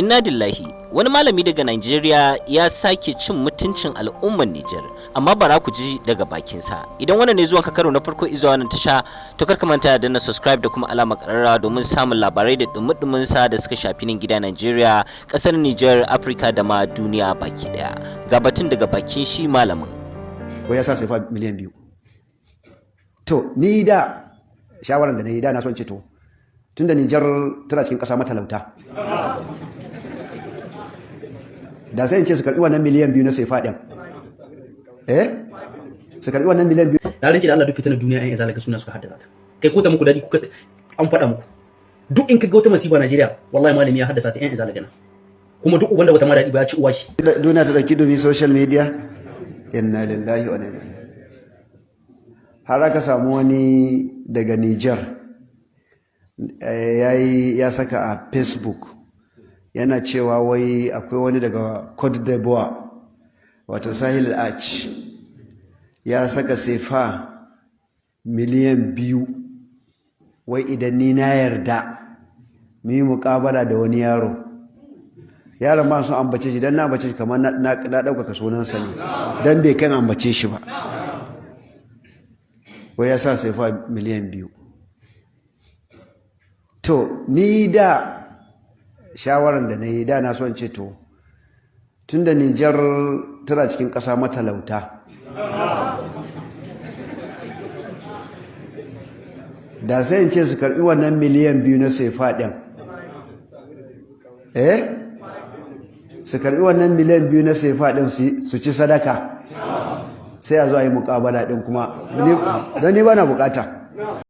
Inna lillahi, wani malami daga Nigeria ya sake cin mutuncin al'ummar Nijar, amma bara ku ji daga bakinsa. Idan wannan ne zuwan ka karo na farko izuwa wannan tasha, to kar ka manta da danna subscribe da kuma alamar kararrawa domin samun labarai da dumudumin sa da suka shafi nan gida Nigeria, kasar Nijar, Afirka da ma duniya baki daya. Ga batun daga bakin shi malamin. Wai ya sa sefa miliyan 2. To ni da shawaran da na yi da na son ce, to tunda Nijar tana cikin ƙasa matalauta, da sai in ce su karɓi wannan miliyan 2 na sefa ɗin, su karɓi wannan miliyan 2. Na rance da Allah, duk fitinar duniya 'yan izala suna suka haddasa ta. Kai, ko ta muku dadi kuka an faɗa muku, duk in ka ga wata masifa Najeriya, wallahi malami ya haddasa ta, 'yan izala gana. Kuma duk uban da bata ma daɗi ba ya ci uwa shi. Duniya ta ɗauki dumi, social media, inna lillahi wa inna ilaihi. Har aka samu wani daga Niger yayi ya saka a Facebook yana cewa wai akwai wani daga Cote d'Ivoire, wato Sahel Arch, ya saka sefa miliyan 2, wai idan ni na yarda mu yi muƙabala da wani yaro. Yaron ma sun ambace shi, don na ambace shi kamar na ɗaukaka sunansa ne, don bai kan ambace shi ba. Wai ya sa sefa miliyan 2. To ni da shawaran da na yi da na son ce, to tunda Nijar tana cikin ƙasa matalauta, da sai in ce su karɓi wannan miliyan 2 na sefa ɗin, su karɓi wannan miliyan 2 na sefa ɗin su ci sadaka, sai a zo a yi muƙabala ɗin kuma, don ni ba na bukata.